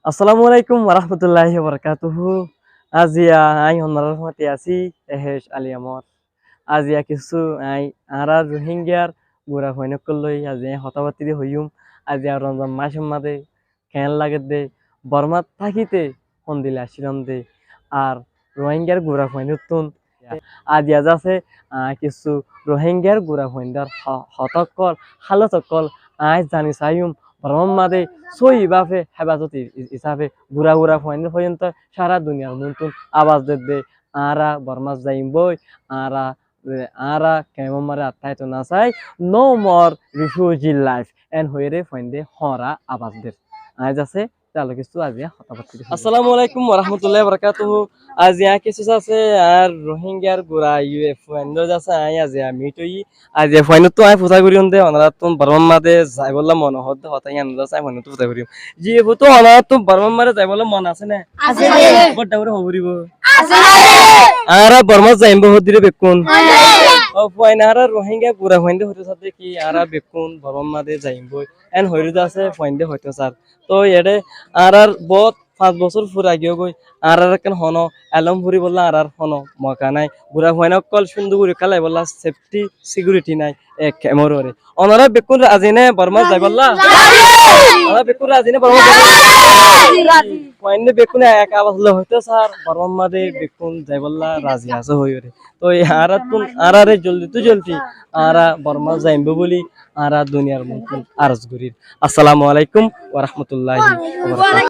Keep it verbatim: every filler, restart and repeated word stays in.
Assalamu alaikum warahmatulláhi wabarakátuhu. Aziya aññí onorár fúañti así, Ehec Ali Amor. Aziya kissú aññí añárár Ruáingar gura fuain ókkol loi aziya aññí hotá battí de hoiyúm. Aziya Romzan mac or mazé keén lagedde, Bormát tákite hondilla accílam de, ar Ruáingar gura fuainóttun. Aziya zasé, aññí kissú Ruáingar gura fuaindór ho-, hotá ókkol, hálot ókkol aññí zani saiyúm, Bormár mazé sóiyi báfe héfazot i-, i-, isáfe gura gura fuaindór foijjonto sára duniyar muúntu abas dedde, añára Bormát zaiyum boi, añára, e, añára kemor mazé ar táito nasai, no more refugee life, en hoiyóre fuainde hoóñra abas der. Aññí zasé, Assalamu alaikum warahmatulláhi wabarakátuhu. Aziya aññí kissú zasé, añár Ruáingar gura U F fuaindór zasé, aññí aziya meet óiyi. Aziya fuaindóttu aññí fusá goríyum de, onoráttun Bormár mazé zaibólla mone hoódde hotá yían zasé, aññí fuaindóttu fusá goríyum. Ji, e futu onoráttun Bormár mazé zaibólla mone asé né? Asé. Bódda gorí hoó foribó. Asé. Añára Bormát zaiyum boi hoódde bekkún. Asé. Ó fuain, añára Ruáingar gura fuaindór hoitó sádde ki, añára bekkún Bormár mazé zaiyum boi. En hoiyóre zasé fuainde hoitó sár. Toi eçé añárár boóut fañs bosór fura giyói, añárár ekkán honó elóm foribólla añárár honó moka nái. Gura fuain ókkol cúndor gorí kélaibólla sefti, sikúriti nái e kemor uore. Onorá bekkún razi né Bormát zaibólla? Razi. Onorá bekkún razi né Bormát zaibólla? Razi, razi. Fuainde bekkún ek abas loi hoitó sár, Bormár mazé bekkún zaibólla razi asé hoiyóre. Toi añáráttun, añáráre zoldittú zoldi añára Bormát zaiyum boi buli añára duniyar muúntu aros gorír. Assalamu alaikum warahmatulláhi wabarakátuhu.